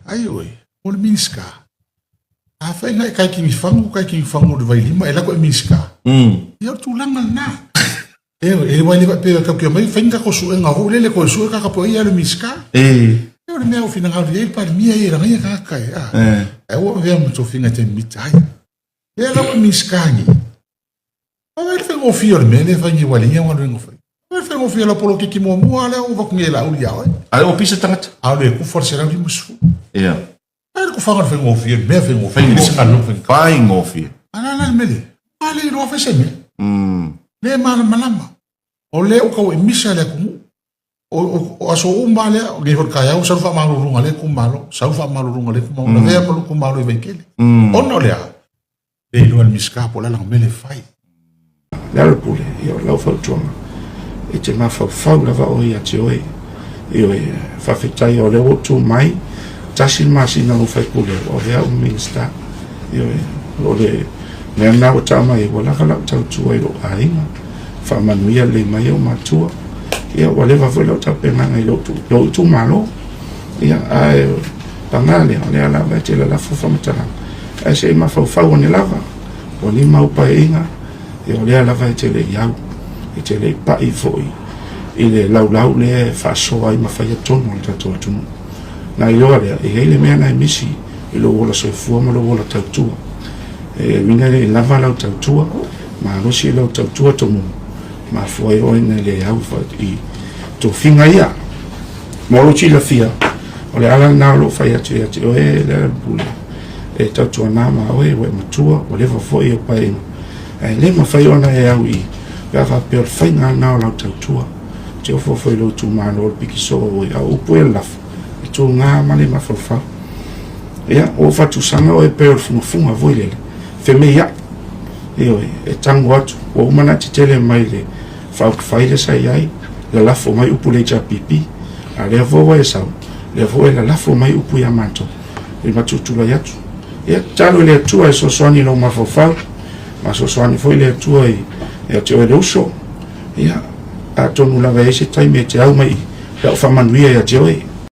Ai oe, o le Minisita. Afai na e kai kingi fangu, kai kingi fangu o le Vailima, e lako e Minisita. Ia o le tulaga lena. E, e wai le pe ka kia mai whainga ko suenga ho lele ko sue ka ka po ia le Minisita. E o le mea o finangalo i ai Palemia i ranga ia ka kai. A. E ua vea mo tofinga te mita ai. E la ko Minisita ni. A wai le whaingofie o le mea le whaingi wale ia waluenga whai. A wai le whaingofie la polokiki muamua lea o vakunge la uli ia oe. A o pisa tagata. A le kufa le 150. Ia. Ai le kufaga le whaingofie, le mea whaingofie, le se galuega whaingofie. Whaingofie. A la la le mele. A le iloa fai se mea. Le malamalama. O le o kau e misa le atunuu. O aso uma lea, o nei foi taeao, sau faamaluluga le itumalo, sau faamaluluga le itumalo, na vea ma le itumalo i Vaitele. Ona o le a? Le iloa le Minisita po o le a lana mea lea e fai. Lealapule, ia o lau fautuaga, e te mafaufau lava oe ia te oe. Ioe, faafetai o lea ua ou tu mai, tasi le masina ua faipule, ua avea au ma Minisita. Ioe, o le mea lena ua tau mai ai, ua lava lau tautua i lou aiga, faamanuia lelei mai ou matua. Ia, ua leva foi lau tapenaga i lou itumalo. Ia, ae paga lea, o lea lava e te lalafo faamatalaga, ae se i mafaufau ane lava. Ua lima au paeaiga, ia o lea lava e te le i au, e te le i pai foi i le laulau lea e faasoa ai ma faia tonu a le tatou atunuu. Na iloa lea, e i ai le mea na e misi i lou ola soifua ma lou ola tautua. E uiga e le i lava lau tautua, malosi lau tautua tomumu, mafua ai oe na le au i tofiga ia. Mo lou silafia, o le ala lena o lou fai atu ia te oe, Lealailepule, e tautuana ma oe, ua e matua, ua leva foi ou paeaiga, ae le mafai ona e au i, pe a faapea o le faiga lena o lau tautua. Ou te ofo foi i lou itumalo o le pikisoo oe, a o upu e lafo, e tuga ma le mafaufau. Ia, ua ou faatusaga oe pei o le fugafuga foi lele, femeiai. Ioe, e tango atu, ua uma ona e tetele mai le faaupufai lea sa i ai, lalafo mai upu i le HRPP, a o lea foi ua e sau, lea foi e lalafo mai upu ia matou, i matou tulai atu. Ia, tatalo i le Atua e fesoasoani i lou mafaufau, ma fesoasoani foi le Atua ia te oe le uso. Ia, atonu lava e i ai se taimi e te au mai i lau faamanuia ia te oe.